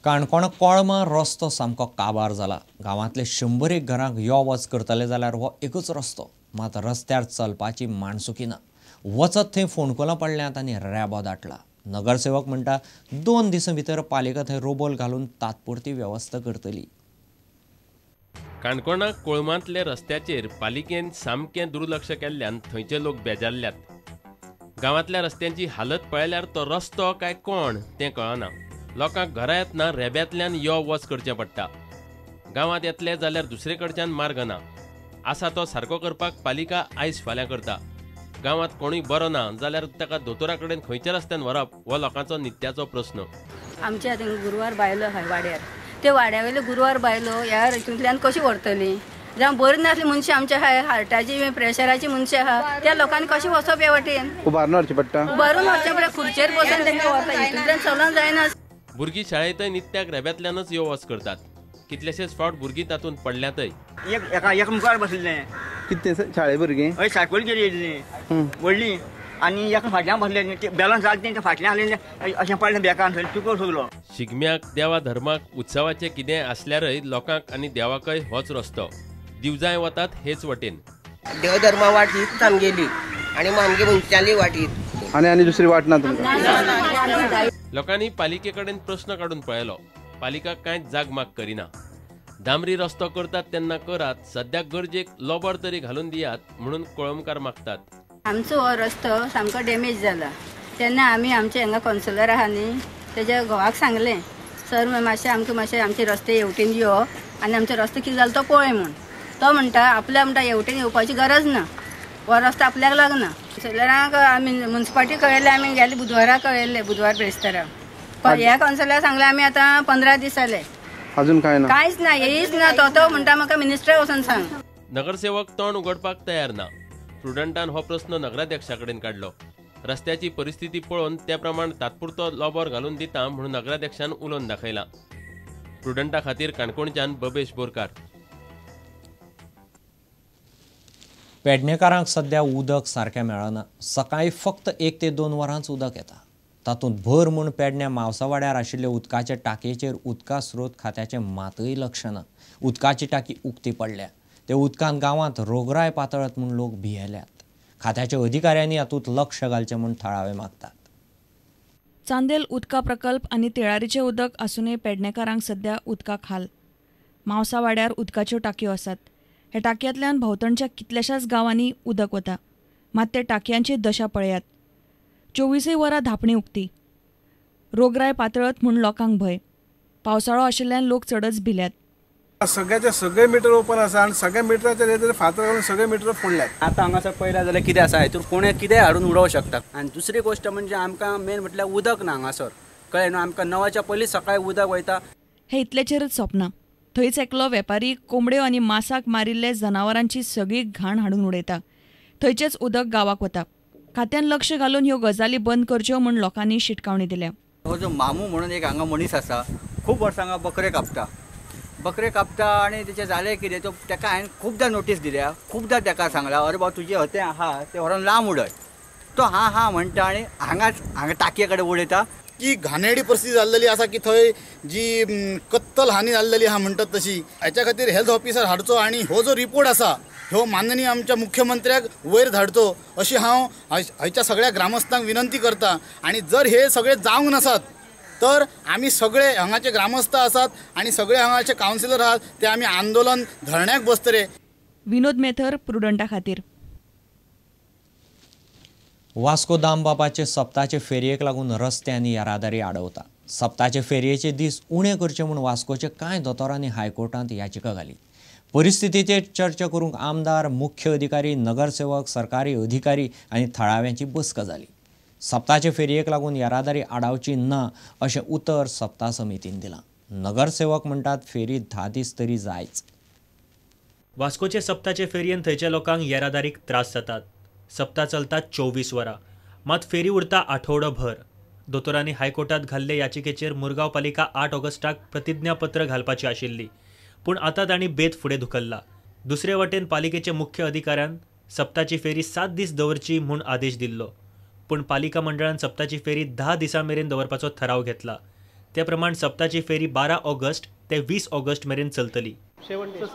काणकोण कोळमा रस्तो सामको काबार जाला. गांवांतले 100 घरांक यो वच करतले जाल्यार हो एकूच रस्तो. मात रस्त्यार चलपाची माणसुकी ना. वचत थंय फोंडकुलां पडल्यांत आनी रेबो दाटला. नगरसेवक म्हणटा 2 दिसां भितर पालिका थंय रोबोल घालून तात्पुरती वेवस्था करतली. काणकोणा कोळमांतले रस्त्याचेर पालिकेन सामकें दुर्लक्ष केल्ल्यान थंयचे लोक बेजारल्यात. गांवांतल्या रस्त्यांची हालत पळयल्यार तो रस्तो काय कोण तें कळना. लोकांक घरा येतना रेब्यांतल्यान यो वच करचें पडटा. गांवांत येतले जाल्यार दुसरे कडच्यान मार्ग ना. आसा तो सारको करपाक पालिका आयज फाल्यां करता. गांवांत कोणूय बरो ना जाल्यार ताका दोतोरा कडेन खंयच्या रस्त्यान व्हरप हो लोकांचो नित्याचो प्रस्न. आमच्या गुरवार बायलो आहा वाड्यार, ते वाड्या वयले गुरवार बायलो ह्या हितूंतल्यान कशी व्हरतली? जावं बरी नासली मनशां आमच्या आहा, हार्टाची प्रेशराची मनशां आहा, त्या लोकांनी कशें वचप ह्या वाटेन? उबारून व्हरचें पडटा. उबारून व्हरचें पडटा, खुर्चेर बसून तांकां व्हरता, हितूंतल्यान चलोन जायना. भुरगीं शाळेंतय नित्याक रेब्यांतल्यानच यो वच करतात. कितलेशेच फावट भुरगीं तातूंत पडल्यांतय. एक मुखार बसलें कितें शाळे भुरगीं हय सायकल गेली व्हडली आनी एका फाटल्यान बसले, बॅलन्स जालें तें फाटल्यान आसलें अशें पडलें बेकान चुको सगलो. शिगम्याक देवा धर्माक उत्सवाचें कितें आसल्यारय लोकांक आनी देवाकय होच रस्तो. दिवजांय वतात हेच वटेन. देवधर्मा वाट हीच आमगेली आनी आमगे मनशाली वाट हीच. आनी आनी दुसरी वाट ना तुमकां. लोकांनी पालिके कडेन प्रश्न काडून पळयलो. पालिका कांयच जागमाग करिना. डांबरी रस्तो करतात तेन्ना करात, सद्याक गरजेक लोबर तरी घालून दियात म्हणून कोळंबकार मागतात. आमचो हो रस्तो सामको डॅमेज जाला तेन्ना आमी आमचे हांगा कावन्सिलर आहा न्ही तेज्या घोवाक सांगलें, सर मातशें आमकां मातशें आमचे रस्ते हेवटेन यो आनी आमचो रस्तो कितें जालो तो पळय म्हूण. तो म्हणटा आपल्या म्हणटा हेवटेन येवपाची गरज ना, हो रस्तो आपल्याक लागना. कावन्सिलरांक आमी मुन्सिपाल्टी कळयलें, आमी गेले बुधवारा कळयल्लें, बुधवार बेस्तारा ह्या कावन्सिलराक सांगलें आमी आतां 15 दीस जाले अजून काय ना, कांयच ना, येयच ना. तो तो म्हणटा म्हाका मिनिस्टर वचून सांग. नगरसेवक तोंड उगडपाक तयार ना. प्रुडंटान हो प्रस्न नगराध्यक्षा कडेन काडलो. रस्त्याची परिस्थिती पळोवन त्या प्रमाण तात्पुरतो लोबर घालून दिता म्हणून नगराध्यक्षान उलोवन दाखयला. प्रुडंटा खातीर काणकोणच्यान बबेश बोरकार. पेडणेकारांक सध्या उदक सारकें मेळना. सकाळीं फक्त 1 ते 2 वरांच उदक येता. तातूंत भर म्हूण पेडण्या मावसावाड्यार आशिल्ले उदकाचे टाकयेचेर उदका स्रोत खात्याचें मातय लक्ष ना. उदकाची टाकी उक्ती पडल्या. ते उदकान गांवांत रोगराय पातळत म्हूण लोक भियेल्यात. खात्याच्या अधिकाऱ्यांनी हातूंत लक्ष घालचें म्हूण थळावे मागतात. चांदेल उदका प्रकल्प आनी तिळारीचें उदक आसूनय पेडणेकारांक सध्या उदकाक हाल. मावसावाड्यार उदकाच्यो टाकयो आसात. ह्या टाकयांतल्यान भोंवतणच्या कितल्याशाच गांवांनी उदक वता. मात ते टाकयांची दशा पळयात. 24 वरां धांपणी उक्ती. रोगराय पातळत म्हूण लोकांक भंय. पावसाळो आशिल्ल्यान लोक चडच भिल्यात. सगळ्याचे सगळे मिटर ओपन आसा आनी सगळ्या मिटराचेर फातर घालून सगळे मिटर फोडल्यात. आतां हांगासर पळयलें जाल्यार कितें आसा हितून कोणें कितें हाडून उडोवंक शकता. आनी दुसरी गोश्ट म्हणजे आमकां मेन म्हटल्यार उदक ना हांगासर, कळ्ळें न्हू. आमकां 9च्या पयलीं सकाळीं उदक वयता. हे इतलेचेरच सोंपना. थंयच एकलो वेपारी कोंबड्यो आनी मासाक मारिल्ले जनावरांची सगळी घाण हाडून उडयता. थंयचेच उदक गांवाक वता. खात्यान लक्ष घालून ह्यो गजाली बंद करच्यो म्हूण लोकांनी शिटकावणी दिल्या. हो जो मामू म्हणून एक हांगा मनीस आसा, खूब वर्सां हांगा बकरे कापता, बकरे कापता आनी तेचें जालें कितें, तो ताका हांवें खुबदां नोटीस दिल्या, खुबदां ताका सांगलां, अरे बाबा तुजें हतें आहा तें व्हरोन लांब उडय. तो हां हां म्हणटा आनी हांगाच हांगा टाकये कडेन उडयता. की घाणेरडी परिस्थिती जाल्लेली आसा की थंय जी कत्तल हानी जाल्लेली आहा म्हणटात तशी, हेच्या खातीर हेल्थ ऑफिसर हाडचो आनी हो जो रिपोर्ट आसा ह्यो माननीय आमच्या मुख्यमंत्र्याक वयर धाडचो अशी हांव हयच्या सगळ्या ग्रामस्थांक विनंती करता. आनी जर हे सगळे जावंक नासत तर आमी सगळे हांगाचे ग्रामस्थ आसात आनी सगळे हांगाचे कावन्सिलर आहात ते आमी आंदोलन धरण्याक बसतले. विनोद मेथर, प्रुडंटा खातीर. वास्को दामबाबाचे सप्ताचे फेरयेक लागून रस्ते आनी येरादारी आडवता. सप्ताचे फेरयेचे दीस उणे करचे म्हूण वास्कोचे कांय दोतोरांनी हायकोर्टांत याचिका घाली. परिस्थितीचेर चर्चा करूंक आमदार, मुख्य अधिकारी, नगरसेवक, सरकारी अधिकारी आनी थळाव्यांची बसका जाली. सप्ताचे फेरयेक लागून येरादारी आडावची ना अशें उतर सप्ता समितीन दिलां. नगरसेवक म्हणटात फेरी 10 दीस तरी जायच. वास्कोचे सप्ताचे फेरयेन थंयच्या लोकांक येरादारीक त्रास जातात. सप्ता चलता 24 वरां, मात फेरी उरता आठवडो भर. दोतोरांनी हायकोर्टात घाल्ले याचिकेचेर मुरगांव पालिका 8 ऑगस्टाक प्रतिज्ञापत्र घालपाची आशिल्ली, पूण आतां तांणी बेत फुडें धुकल्ला. दुसरे वटेन पालिकेचे मुख्य अधिकाऱ्यान सप्ताची फेरी 7 दीस दवरची म्हूण आदेश दिल्लो, पूण पालिका मंडळान सप्ताची फेरी 10 दिसां मेरेन दवरपाचो थाराव घेतला. ते प्रमाण सप्ताची फेरी 12 ऑगस्ट ते 20 ऑगस्ट मेरेन चलतली. 7 days.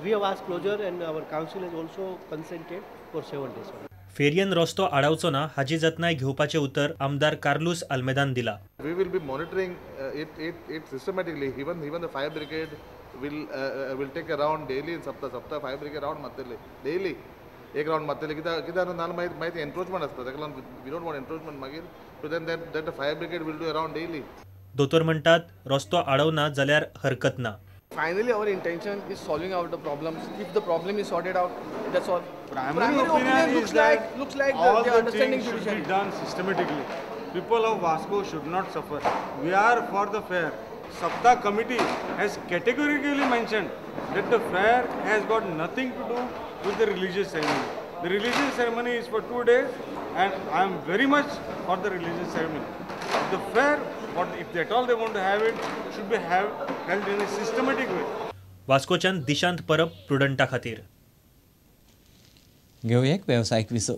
We have asked closure and our council has also consented for 7 days. फेरयेन रस्तो आडावचो ना हाची जतनाय घेवपाचें उतर आमदार कार्लूस आल्मेदान दिला. We will be monitoring it systematically. Even the fire brigade will take a round daily in Sapta fire brigade round मारतले daily. एक round मारतले कित्याक कित्याक नाजाल्यार मागीर मागीर एन्क्रोचमेंट आसता ताका लागून we don't want encroachment मागीर. So then that the fire brigade will do a round daily. दोतोर म्हणटात रस्तो आडवना जाल्यार हरकत ना. Finally, our intention is solving out the problems. If the problem is sorted out, that's all. Primary opinion looks is that looks like all the the understanding things should judiciary. be done systematically. People of Vasco should not suffer. We are for the fair. Sapta committee has categorically mentioned that the fair has got nothing to do with the religious ceremony. The religious ceremony is for 2 days, and I am very much for the religious ceremony. The fair, what if at all they want to have it, should be held in a systematic way. वास्कोच्यान Dishant परब प्रुडंटा खातीर. घेवया एक वेवसायीक विसव.